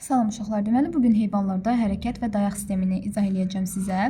Salam uşaqlar. Deməli bu gün heyvanlarda hərəkət və dayaq sistemini izah eləyəcəm sizə.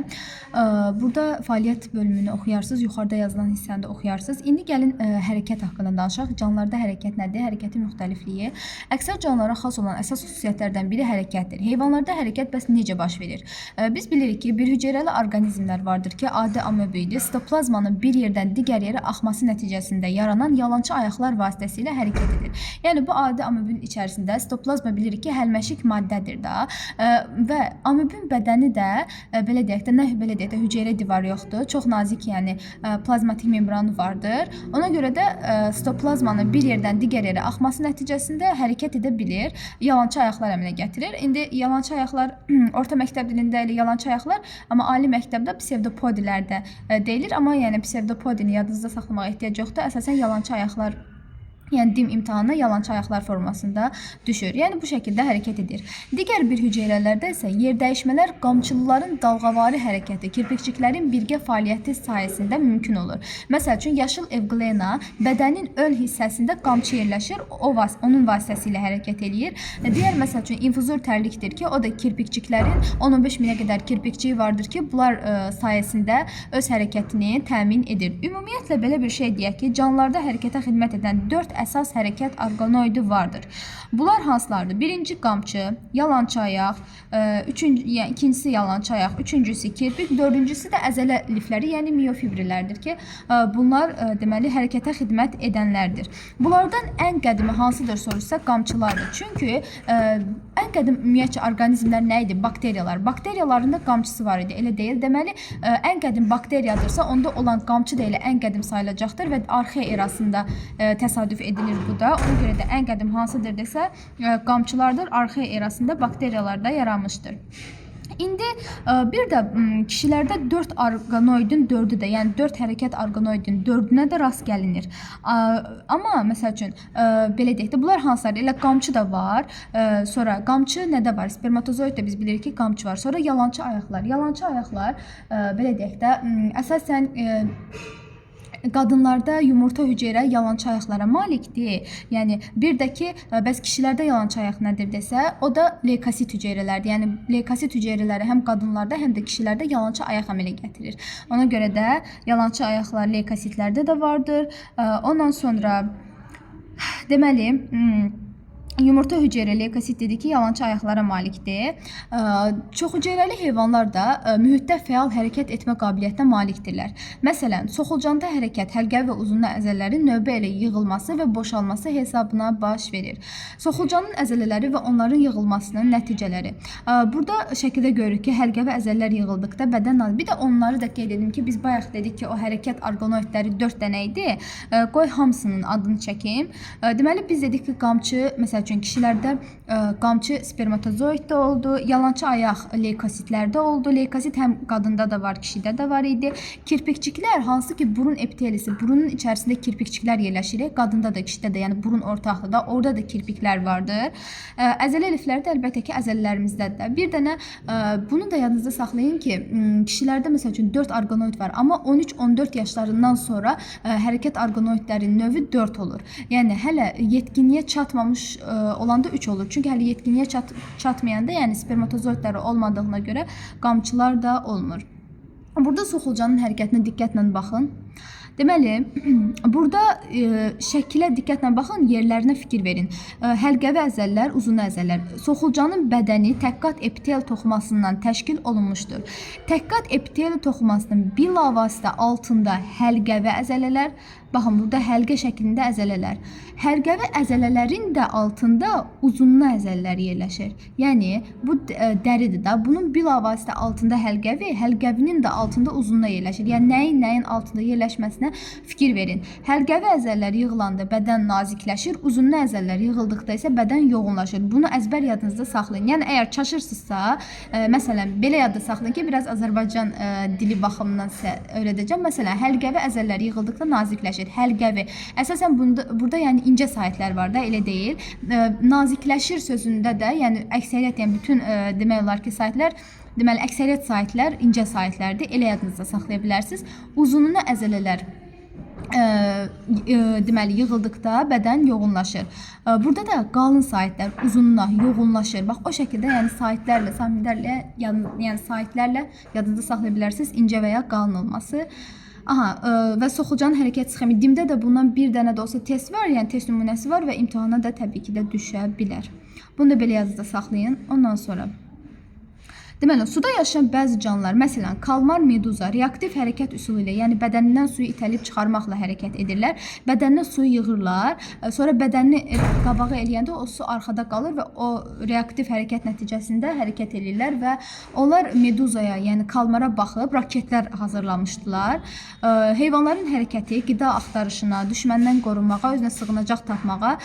Burada fəaliyyət bölümünü oxuyarsınız, yuxarıda yazılan hissəni də oxuyarsınız. İndi gəlin hərəkət haqqında danışaq. Canlılarda hərəkət nədir? Hərəkətin müxtəlifliyi. Əksər canlılara xas olan əsas xüsusiyyətlərdən biri hərəkətdir. Heyvanlarda hərəkət bəs necə baş verir? Biz bilirik ki, bir hüceyrəli orqanizmlər vardır ki, adi amöb idi. Sitoplazmanın bir yerdən digər yerə axması nəticəsində yaranan yalançı ayaqlar vasitəsilə hərəkət edir. Yəni bu adi amöbün içərisində sitoplazma bilirik ki, həlməşik maddədir də. Və amöbün bədəni də belə deyək də, nə belə deyək də hüceyrə divarı yoxdur. Çox nazik, yəni plazmatik membranı vardır. Ona görə də sitoplazmanın bir yerdən digər yerə axması nəticəsində hərəkət edə bilir. Yalançı ayaqlar əmələ gətirir. İndi yalançı ayaqlar orta məktəb dilində elə yalançı ayaqlar, amma ali məktəbdə psevdopodilər də deyilir. Amma yəni psevdopodini yadınızda saxlamağa ehtiyac yoxdur. Əsasən yalançı ayaqlar, yəni dim imtahanına yalançı ayaqlar formasında düşür. Yəni bu şəkildə hərəkət edir. Digər bir hüceyrələrdə isə yerdəyişmələr qamçılıların dalğavari hərəkəti, kirpikciklərin birgə fəaliyyəti sayəsində mümkün olur. Məsəl üçün yaşıl evglena bədənin ön hissəsində qamçı yerləşir, onun vasitəsilə hərəkət eləyir. Digər məsəl üçün infuzor tərlikdir ki, o da kirpikciklərin 10-15 minə qədər kirpikciyi vardır ki, bunlar sayəsində öz hərəkətini təmin edir. Ümumiyyətlə belə bir şey deyək ki, canlılarda hərəkətə xidmət edən 4 əsas hərəkət orqanoidi vardır. Bunlar hansılardır? Birinci qamçı, yalançı ayaq, üçüncü, yəni ikincisi yalançı ayaq, üçüncüsü kirpik, dördüncüsü də əzələ lifləri, yəni miofibrillərdir ki, bunlar deməli hərəkətə xidmət edənlərdir. Bunlardan ən qədimi hansıdır soruşsa qamçılardır. Çünki ən qədim ümumiyyətcə orqanizmlər nə idi? Bakteriyalar. Bakteriyaların da qamçısı var idi. Elə deyil. Deməli, ən qədim bakteriyadırsa, onda olan qamçı da elə ən qədim sayılacaqdır və arxea erasında təsadüf edilir bu da. Ona görə də ən qədim hansıdır desə, qamçılardır. Arxea erasında bakteriyalarda yaranmışdır. İndi bir də kişilərdə 4 orqanoidin 4-ü də, yəni 4 hərəkət orqanoidin 4-ünə də rast gəlinir. Amma məsəl üçün belə deyək də, bunlar hansılardır? Elə qamçı da var. Sonra qamçı nədə var? Spermatozoiddə biz bilirik ki, qamçı var. Sonra yalançı ayaqlar. Yalançı ayaqlar belə deyək də, əsasən qadınlarda yumurta hüceyrə yalançı ayaqlara malikdir. Yəni bir də ki, bəs kişilərdə yalançı ayaq nədir desə, o da leykosit hüceyrələrdir. Yəni leykosit hüceyrələri həm qadınlarda, həm də kişilərdə yalançı ayaq əmələ gətirir. Ona görə də yalançı ayaqlar leykositlərdə də vardır. Ondan sonra deməli, yumurta hüceyrə leykosit dedik ki, yalançı ayaqlara malikdir. Çox hüceyrəli heyvanlar da mühitdə fəal hərəkət etmə qabiliyyətinə malikdirlər. Məsələn, soxulcanda hərəkət həlqəvi və uzunlu əzələlərin növbə ilə yığılması və boşalması hesabına baş verir. Soxulcanın əzələləri və onların yığılmasının nəticələri. Burada şəkildə görürük ki, həlqəvi əzələlər yığıldıqda bədən, bir də onları da qeyd edim ki, biz bayaq dedik ki, o hərəkət orqanoidləri 4 dənə idi. Qoy hamısının adını çəkim. Deməli biz dedik ki, qamçı, məsəl üçün kişilərdə qamçı spermatozoiddə oldu, yalançı ayaq leykositlərdə oldu. Leykosit həm qadında da var, kişidə də var idi. Kirpikciklər hansı ki burun epitelisi, burunun içərisində kirpikciklər yerləşir. Qadında da, kişidə də, yəni burun ortaqlıda, orada da kirpiklər vardır. Əzələ lifləri də əlbəttə ki, əzələlərimizdədir də. Bir dənə bunu da yadınızda saxlayın ki, kişilərdə məsəl üçün 4 orqanoid var, amma 13-14 yaşlarından sonra hərəkət orqanoidlərinin növü 4 olur. Yəni hələ yetkinliyə çatmamış olanda 3 olur. Çünki hələ yetkinliyə çatmayanda, yəni spermatozoidləri olmadığına görə qamçılar da olmur. Burada soxulcanın hərəkətinə diqqətlə baxın. Deməli, burada şəkilə diqqətlə baxın, yerlərinə fikir verin. Həlqəvi əzələlər, uzun əzələlər. Soxulcanın bədəni təqqat epitel toxumasından təşkil olunmuşdur. Təqqat epitel toxumasının bilavasitə altında həlqəvi əzələlər, baxın burada həlqə şəklində əzələlər. Həlqəvi əzələlərin də altında uzunlu əzələlər yerləşir. Yəni bu dəridir də. Bunun bilavasitə altında həlqəvi, həlqəvinin də altında uzunlu yerləşir. Yəni nəyin nəyin altında yerləşməsinə fikir verin. Həlqəvi əzələlər yığılanda bədən nazikləşir, uzunlu əzələlər yığıldıqda isə bədən yoğunlaşır. Bunu əzbər yadınızda saxlayın. Yəni əgər çaşırsınızsa, məsələn belə yadda saxlayın ki, biraz Azərbaycan dili baxımından sizə öyrədəcəm. Məsələn, həlqəvi əzələlər yığıldıqda nazikləşir. Həlqəvi. Əsasən bunda, burada yəni incə saitlər var da, elə deyil. Nazikləşir sözündə də, yəni əksəriyyət, yəni bütün demək olar ki, saitlər, deməli əksəriyyət saitlər incə saitlərdir. Elə yadınızda saxlaya bilərsiniz. Uzununa əzələlər Deməli yığıldıqda bədən yoğunlaşır. Burada da qalın saitlər uzununa yoğunlaşır. Bax o şəkildə, yəni saitlərlə, santimetrlərlə, yəni saitlərlə yadınızda saxlaya bilərsiniz incə və ya qalın olması. Aha, və soxulcanın hərəkət sxemi. DİM-də də bundan bir dənə də olsa test var, yəni test nümunəsi var və imtahana da təbii ki də düşə bilər. Bunu da belə yadınızda saxlayın. Ondan sonra deməli, suda yaşayan bəzi canlılar, məsələn, kalmar, meduza reaktiv hərəkət üsulu ilə, yəni bədənindən suyu itəlib çıxarmaqla hərəkət edirlər. Bədəninə suyu yığırlar, sonra bədənini qabağa eləyəndə o su arxada qalır və o reaktiv hərəkət nəticəsində hərəkət eləyirlər və onlar meduzaya, yəni kalmara baxıb raketlər hazırlamışdılar. Heyvanların hərəkəti qida axtarışına, düşməndən qorunmağa, özünə sığınacaq tapmağa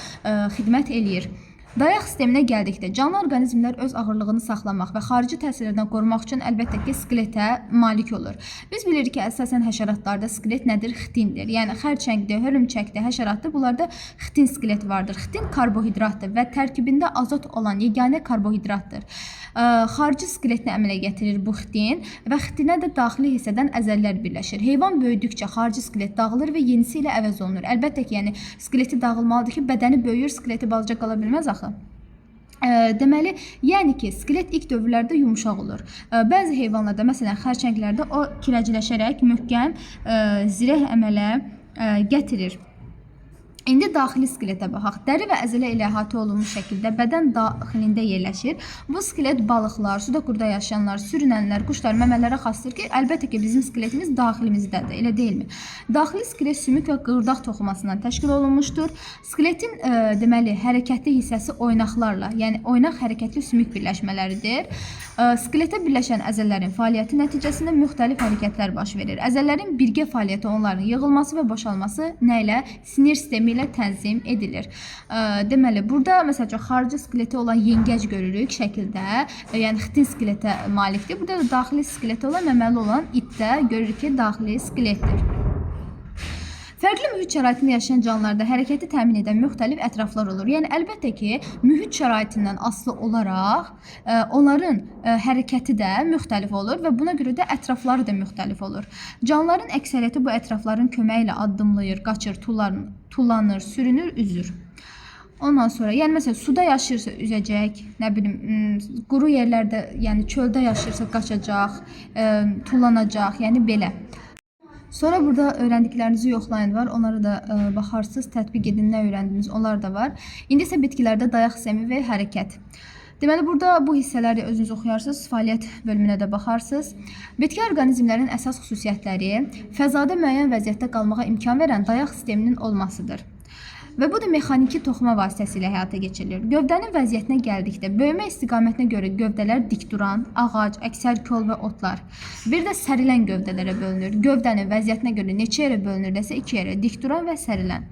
xidmət eləyir. Dayaq sisteminə gəldikdə, canlı orqanizmlər öz ağırlığını saxlamaq və xarici təsirlərdən qorumaq üçün əlbəttə ki, skeletə malik olur. Biz bilirik ki, əsasən həşəratlarda skelet nədir? Xitindir. Yəni xərçəngdir, hörümçəkdir, həşəratdır. Bunlarda xitin skelet vardır. Xitin karbohidratdır və tərkibində azot olan yeganə karbohidratdır. Xarici skeletini əmələ gətirir bu xitin və xitinə də daxili hissədən əzəllər birləşir. Heyvan böyüdükcə xarici skelet dağılır və yenisi ilə əvəz olunur. Əlbəttə ki, yəni skeleti dağılmalıdır ki, bədəni böyüyür, skeleti balaca qala bilməz axı. Deməli, yəni ki, skelet ilk dövrlərdə yumşaq olur. Bəzi heyvanlarda, məsələn, xərçənglərdə o kirəcləşərək möhkəm zireh əmələ gətirir. İndi daxili skeletə baxaq. Dəri və əzələ ilə əhatə olunmuş şəkildə bədən daxilində yerləşir. Bu skelet balıqlar, suda quruda yaşayanlar, sürünənlər, quşlar, məmələrə xasdır ki, əlbəttə ki, bizim skeletimiz daxilimizdədir, elə deyilmi? Daxili skelet sümük və qığırdaq toxumasından təşkil olunmuşdur. Skeletin deməli hərəkətli hissəsi oynaqlarla, yəni oynaq hərəkətli sümük birləşmələridir. Skeletə birləşən əzələlərin fəaliyyəti nəticəsində müxtəlif hərəkətlər baş verir. Əzələlərin birgə fəaliyyəti onların yığılması və boşalması nə ilə? Sinir sistemi ilə tənzim edilir. Deməli, burada məsəl üçün xarici skeleti olan yengəc görürük şəkildə, yəni xitin skeletə malikdir. Burada da daxili skeleti olan məməli olan itdə görürük ki, daxili skeletdir. Fərqli mühit şəraitində yaşayan canlılarda hərəkəti təmin edən müxtəlif ətraflar olur. Yəni əlbəttə ki, mühit şəraitindən asılı olaraq onların hərəkəti də müxtəlif olur və buna görə də ətrafları da müxtəlif olur. Canlıların əksəriyyəti bu ətrafların köməyi ilə addımlayır, qaçır, tullanır, sürünür, üzür. Ondan sonra, yəni məsələn suda yaşayırsa üzəcək, nə bilim, quru yerlərdə, yəni çöldə yaşayırsa qaçacaq, tullanacaq, yəni belə. Sonra burada öyrəndiklərinizi yoxlayın var. Onlara da baxarsınız, tətbiq edin, nə öyrəndiniz, onlar da var. İndi isə bitkilərdə dayaq sistemi və hərəkət. Deməli, burada bu hissələri özünüz oxuyarsınız, fəaliyyət bölümünə də baxarsınız. Bitki orqanizmlərinin əsas xüsusiyyətləri fəzada müəyyən vəziyyətdə qalmağa imkan verən dayaq sisteminin olmasıdır. Və bu da mexaniki toxuma vasitəsilə həyata keçirilir. Gövdənin vəziyyətinə gəldikdə, böyümə istiqamətinə görə gövdələr dik duran, ağac, əksər kol və otlar. Bir də sərilən gövdələrə bölünür. Gövdənin vəziyyətinə görə neçə yerə bölünür desə, iki yerə: dik duran və sərilən.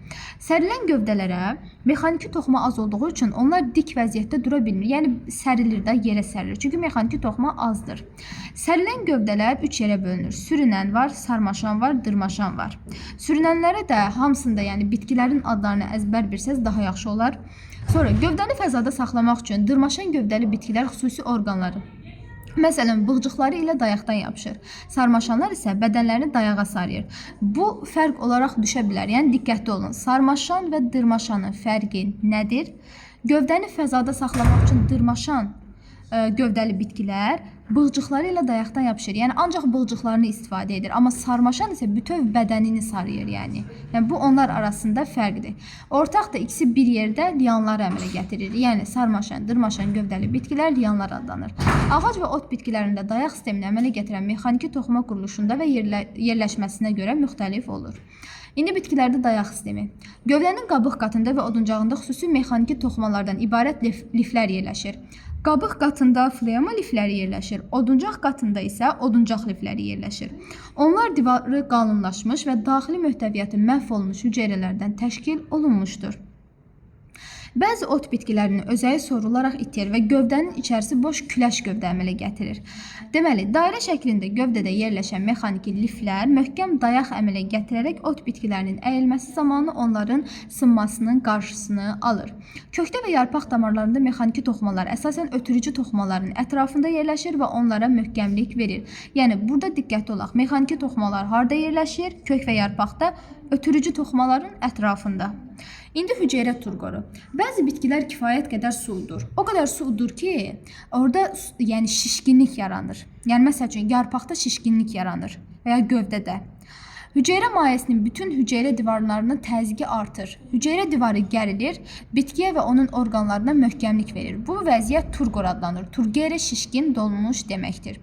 Sərilən gövdələrə mexaniki toxuma az olduğu üçün onlar dik vəziyyətdə dura bilmir. Yəni sərilir də, yerə sərilir. Çünki mexaniki toxuma azdır. Sərilən gövdələr üç yerə bölünür. Sürünən var, sarmaşan var, dırmaşan var. Sürünənlərə də hamısında, yəni bitkilərin adlarını əzbər bilsəz daha yaxşı olar. Sonra gövdəni fəzada saxlamaq üçün dırmaşan gövdəli bitkilər xüsusi orqanları, məsələn, bığcıqları ilə dayaqdan yapışır. Sarmaşanlar isə bədənlərini dayağa sarıyır. Bu fərq olaraq düşə bilər. Yəni diqqətli olun. Sarmaşan və dırmaşanın fərqi nədir? Gövdəni fəzada saxlamaq üçün dırmaşan gövdəli bitkilər bığcıqları ilə dayaqdan yapışır. Yəni ancaq bığcıqlarını istifadə edir. Amma sarmaşan isə bütöv bədənini sarıyır, yəni. Yəni bu onlar arasında fərqdir. Ortaq da ikisi bir yerdə lianları əmələ gətirir. Yəni sarmaşan, dırmaşan gövdəli bitkilər lianlar adlanır. Ağac və ot bitkilərində dayaq sistemini əmələ gətirən mexaniki toxuma quruluşunda və yerləşməsinə görə müxtəlif olur. İndi bitkilərdə dayaq sistemi. Gövdənin qabıq qatında və oduncağında xüsusi mexaniki toxumalardan ibarət liflər yerləşir. Qabıq qatında floema lifləri yerləşir, oduncaq qatında isə oduncaq lifləri yerləşir. Onlar divarı qalınlaşmış və daxili möhtəviyyatı məhv olunmuş hüceyrələrdən təşkil olunmuşdur. Bəzi ot bitkilərinin özəyi sorularaq itir və gövdənin içərisi boş küləş gövdə əmələ gətirir. Deməli, dairə şəklində gövdədə yerləşən mexaniki liflər möhkəm dayaq əmələ gətirərək ot bitkilərinin əyilməsi zamanı onların sınmasının qarşısını alır. Kökdə və yarpaq damarlarında mexaniki toxumalar əsasən ötürücü toxumaların ətrafında yerləşir və onlara möhkəmlik verir. Yəni burada diqqətli olaq. Mexaniki toxumalar harda yerləşir? Kök və yarpaqda ötürücü toxumaların ətrafında. İndi hüceyrə turqoru. Bəzi bitkilər kifayət qədər su udur. O qədər su udur ki, orada yəni şişkinlik yaranır. Yəni məsəl üçün yarpaqda şişkinlik yaranır və ya gövdədə. Hüceyrə mayesinin bütün hüceyrə divarlarının təzyiqi artır. Hüceyrə divarı gərilir, bitkiyə və onun orqanlarına möhkəmlik verir. Bu vəziyyət turqor adlanır. Turgere şişkin, dolmuş deməkdir.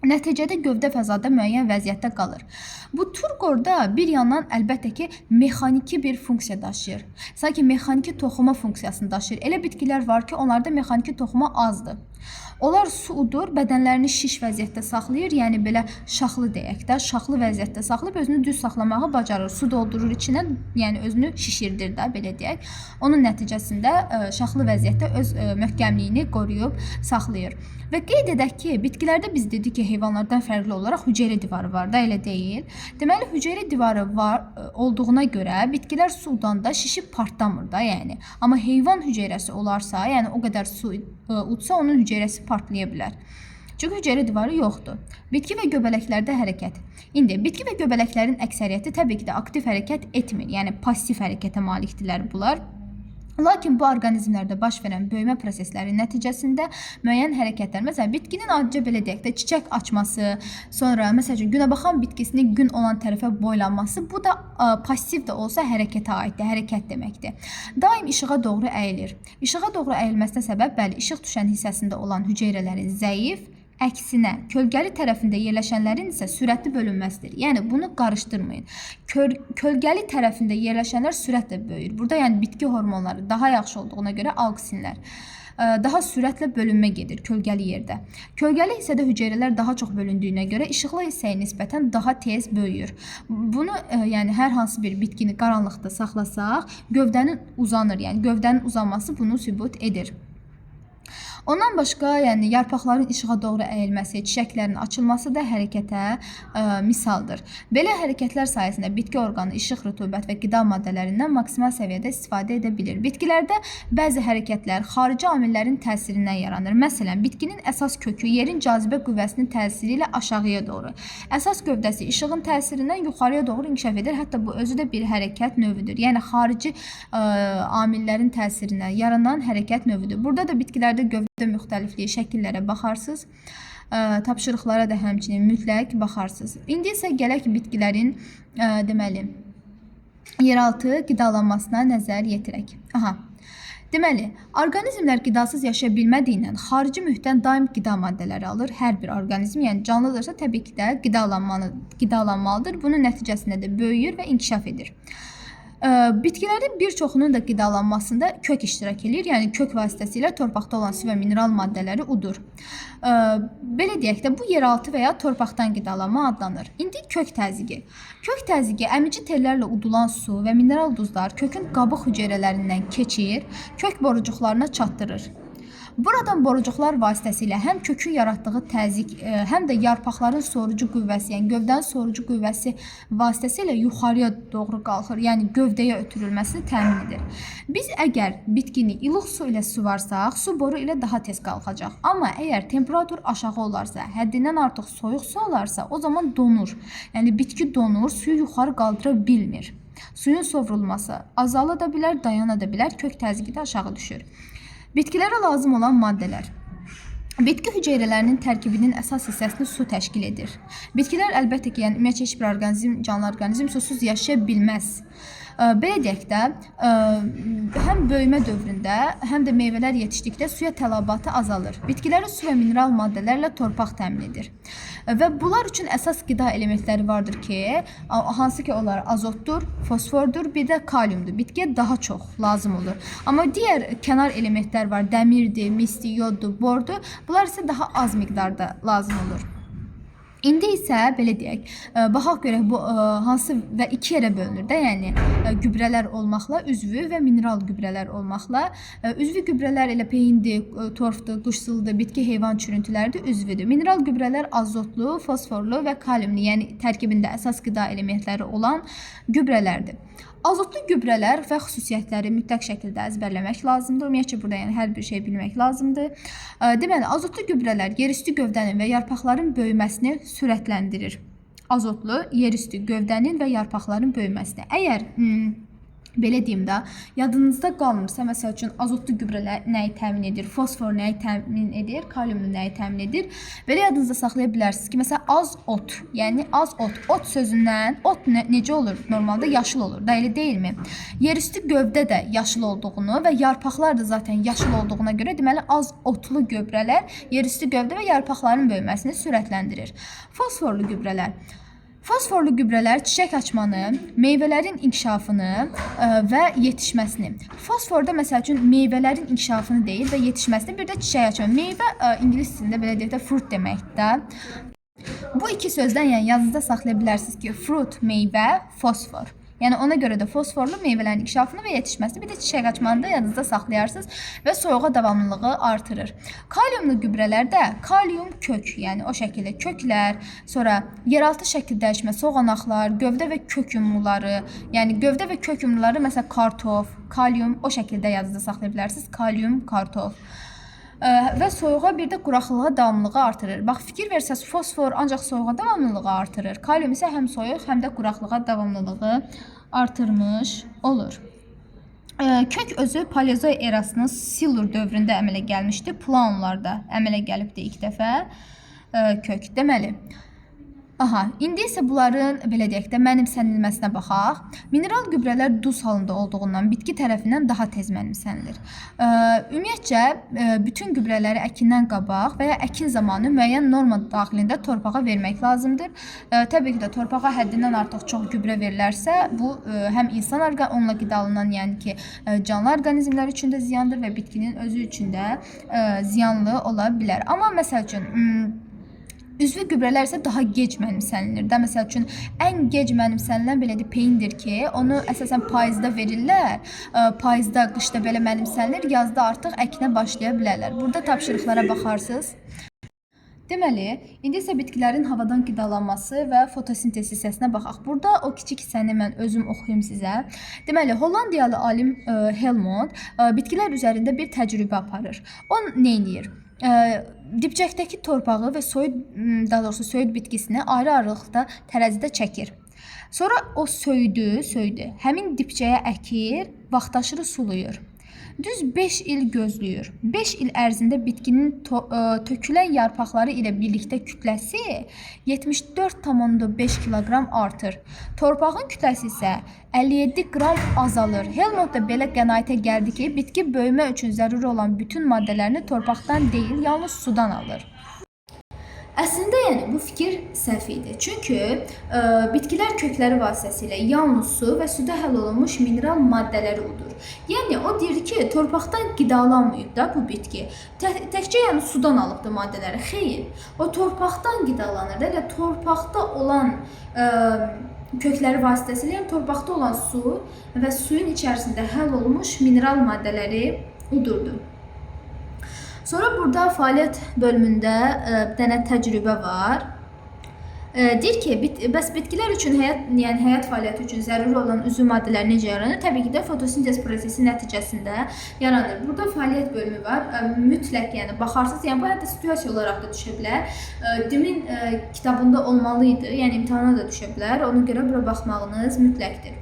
Nəticədə gövdə fəzada müəyyən vəziyyətdə qalır. Bu turqorda bir yandan əlbəttə ki, mexaniki bir funksiya daşıyır. Sanki mexaniki toxuma funksiyasını daşıyır. Elə bitkilər var ki, onlarda mexaniki toxuma azdır. Onlar su udur, bədənlərini şiş vəziyyətdə saxlayır, yəni belə şaxlı deyək də, şaxlı vəziyyətdə saxlayıb özünü düz saxlamağı bacarır. Su doldurur içinə, yəni özünü şişirdir də, belə deyək. Onun nəticəsində şaxlı vəziyyətdə öz möhkəmliyini qoruyub saxlayır. Və qeyd edək ki, bitkilərdə biz dedik ki, heyvanlardan fərqli olaraq hüceyrə divarı var da, elə deyil. Deməli, hüceyrə divarı var olduğuna görə bitkilər su udanda şişib partlamır da, yəni. Amma heyvan hüceyrəsi olarsa, yəni o qədər su udsa onun hüceyrəsi partlaya bilər. Çünki hüceyrə divarı yoxdur. Bitki və göbələklərdə hərəkət. İndi bitki və göbələklərin əksəriyyəti təbii ki də aktiv hərəkət etmir. Yəni pasiv hərəkətə malikdirlər bunlar. Lakin bu orqanizmlərdə baş verən böyümə prosesləri nəticəsində müəyyən hərəkətlər, məsələn, bitkinin adicə belə deyək də çiçək açması, sonra məsəl üçün günəbaxan bitkisinin gün olan tərəfə boylanması, bu da pasiv də olsa hərəkətə aiddir, hərəkət deməkdir. Daim işığa doğru əyilir. İşığa doğru əyilməsinə səbəb, bəli, işıq düşən hissəsində olan hüceyrələrin zəif, əksinə, kölgəli tərəfində yerləşənlərin isə sürətli bölünməsidir. Yəni bunu qarışdırmayın. Kölgəli tərəfində yerləşənlər sürətlə böyüyür. Burada yəni bitki hormonları daha yaxşı olduğuna görə auksinlər daha sürətlə bölünmə gedir kölgəli yerdə. Kölgəli hissədə hüceyrələr daha çox bölündüyünə görə işıqlı hissəyə nisbətən daha tez böyüyür. Bunu yəni hər hansı bir bitkini qaranlıqda saxlasaq, gövdənin uzanır. Yəni gövdənin uzanması bunu sübut edir. Ondan başqa, yəni yarpaqların işığa doğru əyilməsi, çiçəklərin açılması da hərəkətə misaldır. Belə hərəkətlər sayəsində bitki orqanı işıq, rütubət və qida maddələrindən maksimal səviyyədə istifadə edə bilir. Bitkilərdə bəzi hərəkətlər xarici amillərin təsirindən yaranır. Məsələn, bitkinin əsas kökü yerin cazibə qüvvəsinin təsiri ilə aşağıya doğru, əsas gövdəsi işığın təsirindən yuxarıya doğru inkişaf edir. Hətta bu özü də bir hərəkət növüdür. Yəni xarici amillərin təsirindən yaranan hərəkət növüdür. Burada da bitkilərdə gövdə müxtəlifliyi şəkillərə baxarsınız. Tapşırıqlara da həmçinin mütləq baxarsınız. İndi isə gələk bitkilərin deməli yeraltı qidalanmasına nəzər yetirək. Aha. Deməli, orqanizmlər qidasız yaşaya bilmədiyindən xarici mühitdən daim qida maddələri alır. Hər bir orqanizm, yəni canlıdırsa təbii ki də qidalanmalıdır. Bunun nəticəsində də böyüyür və inkişaf edir. Bitkilərin bir çoxunun da qidalanmasında kök iştirak eləyir. Yəni kök vasitəsilə torpaqda olan su və mineral maddələri udur. Belə deyək də, bu yeraltı və ya torpaqdan qidalanma adlanır. İndi kök təzyiqi. Kök təzyiqi əmici tellərlə udulan su və mineral duzlar kökün qabıq hüceyrələrindən keçir, kök borucuqlarına çatdırır. Buradan borucuqlar vasitəsilə həm kökün yaratdığı təzyiq, həm də yarpaqların sorucu qüvvəsi, yəni gövdənin sorucu qüvvəsi vasitəsilə yuxarıya doğru qalxır, yəni gövdəyə ötürülməsini təmin edir. Biz əgər bitkini ilıq su ilə suvarsaq, su boru ilə daha tez qalxacaq. Amma əgər temperatur aşağı olarsa, həddindən artıq soyuq su olarsa, o zaman donur. Yəni bitki donur, suyu yuxarı qaldıra bilmir. Suyun sovrulması azala da bilər, dayana da bilər, kök təzyiqi də aşağı düşür. Bitkilərə lazım olan maddələr. Bitki hüceyrələrinin tərkibinin əsas hissəsini su təşkil edir. Bitkilər əlbəttə ki, yəni ümumiyyətcə heç bir orqanizm, canlı orqanizm susuz yaşaya bilməz. Belə deyək də, həm böyümə dövründə, həm də meyvələr yetişdikdə suya tələbatı azalır. Bitkilərə su və mineral maddələrlə torpaq təmin edir. Və bunlar üçün əsas qida elementləri vardır ki, hansı ki onlar azotdur, fosfordur, bir də kaliumdur. Bitkiyə daha çox lazım olur. Amma digər kənar elementlər var, dəmirdir, misdir, yoddur, bordur. Bunlar isə daha az miqdarda lazım olur. İndi isə belə deyək, baxaq görək bu hansı və iki yerə bölünür də, yəni gübrələr olmaqla üzvü və mineral gübrələr olmaqla. Üzvü gübrələr elə peyindir, torfdur, qışsıldır, bitki, heyvan çürüntüləridir, üzvüdür. Mineral gübrələr azotlu, fosforlu və kaliumlu, yəni tərkibində əsas qida elementləri olan gübrələrdir. Azotlu gübrələr və xüsusiyyətləri mütləq şəkildə əzbərləmək lazımdır. Ümumiyyətcə burada yəni hər bir şey bilmək lazımdır. Deməli, azotlu gübrələr yerüstü gövdənin və yarpaqların böyüməsini sürətləndirir. Azotlu yerüstü gövdənin və yarpaqların böyüməsini. Əgər belə deyim də, yadınızda qalmırsa, məsəl üçün azotlu gübrələr nəyi təmin edir, fosfor nəyi təmin edir, kaliumlu nəyi təmin edir? Belə yadınızda saxlaya bilərsiniz ki, məsələn az ot, yəni az ot, ot sözündən ot necə olur? Normalda yaşıl olur da, elə deyilmi? Yerüstü gövdə də yaşıl olduğunu və yarpaqlar da zaten yaşıl olduğuna görə, deməli az otlu gübrələr yerüstü gövdə və yarpaqların böyüməsini sürətləndirir. Fosforlu gübrələr. Fosforlu gübrələr çiçək açmanı, meyvələrin inkişafını və yetişməsini. Fosforda məsəl üçün meyvələrin inkişafını deyil və yetişməsini, bir də çiçək açma. Meyvə ingilis dilində belə deyək də fruit deməkdir. Bu iki sözdən yəni yadınızda saxlaya bilərsiniz ki, fruit meyvə, fosfor. Yəni ona görə də fosforlu meyvələrin inkişafını və yetişməsini, bir də çiçək açmanı da yadınızda saxlayarsınız və soyuğa davamlılığı artırır. Kaliumlu gübrələrdə kalium kök, yəni o şəkildə köklər, sonra yeraltı şəkil dəyişmə, soğanaqlar, gövdə və kök yumruları, yəni gövdə və kök yumruları məsələn kartof, kalium o şəkildə yadınızda saxlaya bilərsiniz. Kalium, kartof. Və soyuğa bir də quraqlığa davamlılığı artırır. Bax, fikir versəz fosfor ancaq soyuğa davamlılığı artırır. Kalium isə həm soyuq, həm də quraqlığa davamlılığı artırmış olur. Kök özü Paleozoy erasının Silur dövründə əmələ gəlmişdi. Planlarda əmələ gəlibdi ilk dəfə kök. Deməli, aha, indi isə bunların belə deyək də mənimsənilməsinə baxaq. Mineral gübrələr duz halında olduğundan bitki tərəfindən daha tez mənimsənilir. Ümumiyyətcə bütün gübrələri əkindən qabaq və ya əkin zamanı müəyyən norma daxilində torpağa vermək lazımdır. Təbii ki də torpağa həddindən artıq çox gübrə verilərsə, bu həm insan onunla qidalanan, yəni ki, canlı orqanizmlər üçün də ziyandır və bitkinin özü üçün də ziyanlı ola bilər. Amma məsəl üçün üzvü gübrələr isə daha gec mənimsənilir də. Məsəl üçün ən gec mənimsənilən belə deyək peyindir ki, onu əsasən payızda verirlər. Payızda, qışda belə mənimsənilir, yazda artıq əkinə başlaya bilərlər. Burada tapşırıqlara baxarsınız. Deməli, indi isə bitkilərin havadan qidalanması və fotosintez hissəsinə baxaq. Burada o kiçik hissəni mən özüm oxuyum sizə. Deməli, Hollandiyalı alim Helmont bitkilər üzərində bir təcrübə aparır. O nə edir? Dibçəkdəki torpağı və soyut, daha doğrusu söyüd bitkisini ayrı-ayrılıqda tərəzidə çəkir. Sonra o söyüdü həmin dibçəyə əkir, vaxtaşırı sulayır. Düz 5 il gözləyir. 5 il ərzində bitkinin tökülən yarpaqları ilə birlikdə kütləsi 74,5 kiloqram artır. Torpağın kütləsi isə 57 qram azalır. Helmont da belə qənaətə gəldi ki, bitki böyümə üçün zəruri olan bütün maddələrini torpaqdan deyil, yalnız sudan alır. Əslində yəni bu fikir səhv idi. Çünki bitkilər kökləri vasitəsilə yalnız su və suda həll olunmuş mineral maddələri udur. Yəni o deyir ki, torpaqdan qidalanmayıb da bu bitki. Təkcə yəni sudan alıbdı maddələri. Xeyr, o torpaqdan qidalanır da. Elə torpaqda olan kökləri vasitəsilə, yəni torpaqda olan su və suyun içərisində həll olunmuş mineral maddələri udurdu. Sonra burada fəaliyyət bölümündə bir dənə təcrübə var. Deyir ki, bəs bitkilər üçün həyat, yəni həyat fəaliyyəti üçün zəruri olan üzvü maddələr necə yaranır? Təbii ki də fotosintez prosesi nəticəsində yaranır. Burada fəaliyyət bölümü var. Mütləq yəni baxarsınız, yəni bu hətta situasiya olaraq da düşə bilər. DİM-in kitabında olmalı idi, yəni imtahana da düşə bilər. Ona görə bura baxmağınız mütləqdir.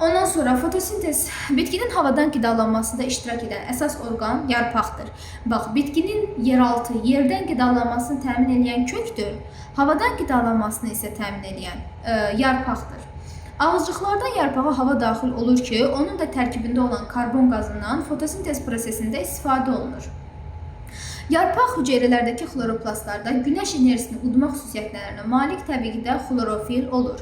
Ondan sonra fotosintez bitkinin havadan qidalanmasında iştirak edən əsas orqan yarpaqdır. Bax, bitkinin yeraltı, yerdən qidalanmasını təmin edən kökdür. Havadan qidalanmasını isə təmin edən yarpaqdır. Ağızcıqlardan yarpağa hava daxil olur ki, onun da tərkibində olan karbon qazından fotosintez prosesində istifadə olunur. Yarpaq hüceyrələrdəki xloroplastlarda günəş enerjisini udmaq xüsusiyyətlərinə malik təbii ki də xlorofil olur.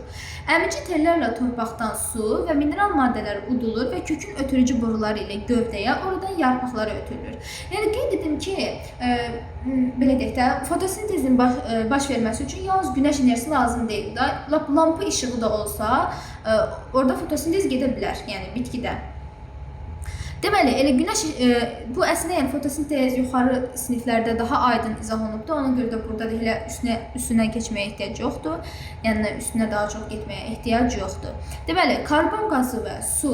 Əmici tellərlə torpaqdan su və mineral maddələr udulur və kökün ötürücü boruları ilə gövdəyə, oradan yarpaqlara ötürülür. Yəni qeyd edim ki, belə deyək də, fotosintezin baş verməsi üçün yalnız günəş enerjisi lazım deyil də. Lap lampa işığı da olsa, orada fotosintez gedə bilər, yəni bitkidə. Deməli, elə günəş bu əslində yəni fotosintez yuxarı siniflərdə daha aydın izah olunubdur. Ona görə də burada da elə üstündən keçməyə ehtiyac yoxdur. Yəni üstünə daha çox getməyə ehtiyac yoxdur. Deməli, karbon qazı və su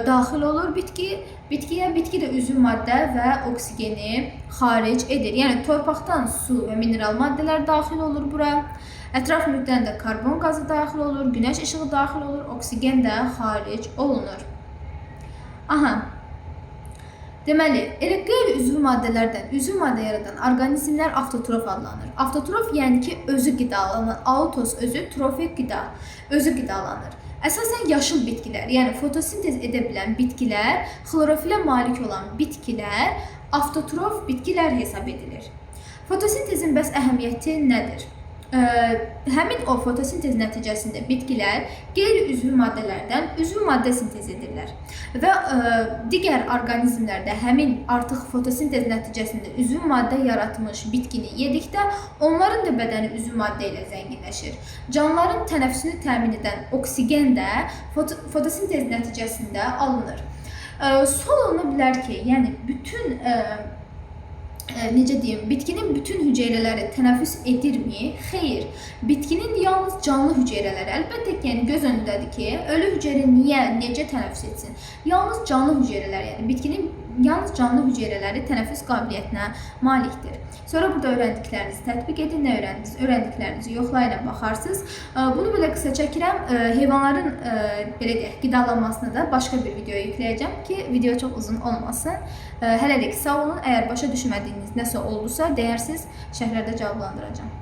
daxil olur bitkiyə, bitki də üzvü maddə və oksigeni xaric edir. Yəni torpaqdan su və mineral maddələr daxil olur bura. Ətraf mühitdən də karbon qazı daxil olur, günəş işığı daxil olur, oksigen də xaric olunur. Aha. Deməli, elə qeyri-üzvü maddələrdən üzvü maddə yaradan orqanizmlər avtotrof adlanır. Avtotrof yəni ki, özü qidalanan, autos özü, trofik qida, özü qidalanır. Əsasən yaşıl bitkilər, yəni fotosintez edə bilən bitkilər, xlorofilə malik olan bitkilər avtotrof bitkilər hesab edilir. Fotosintezin bəs əhəmiyyəti nədir? Həmin o fotosintez nəticəsində bitkilər qeyri-üzvü maddələrdən üzvü maddə sintez edirlər və digər orqanizmlərdə həmin artıq fotosintez nəticəsində üzvü maddə yaratmış bitkini yedikdə onların da bədəni üzvü maddə ilə zənginləşir. Canlıların tənəffüsünü təmin edən oksigen də fotosintez nəticəsində alınır. Sual oluna bilər ki, yəni bütün necə deyim, bitkinin bütün hüceyrələri tənəffüs edirmi? Xeyr. Bitkinin yalnız canlı hüceyrələri. Əlbəttə ki, yəni göz önündədir ki, ölü hüceyrə niyə, necə tənəffüs etsin? Yalnız canlı hüceyrələr, yəni bitkinin yalnız canlı hüceyrələri tənəffüs qabiliyyətinə malikdir. Sonra burada öyrəndiklərinizi tətbiq edin. Nə öyrəndiniz? Öyrəndiklərinizi yoxlayın, baxarsınız. Bunu belə qısa çəkirəm. Heyvanların belə deyək, qidalanmasına da başqa bir video yükləyəcəm ki, video çox uzun olmasın. Hələlik sağ olun. Əgər başa düşmədiyiniz nəsə oldusa, deyərsiniz, şərhlərdə cavablandıracağam.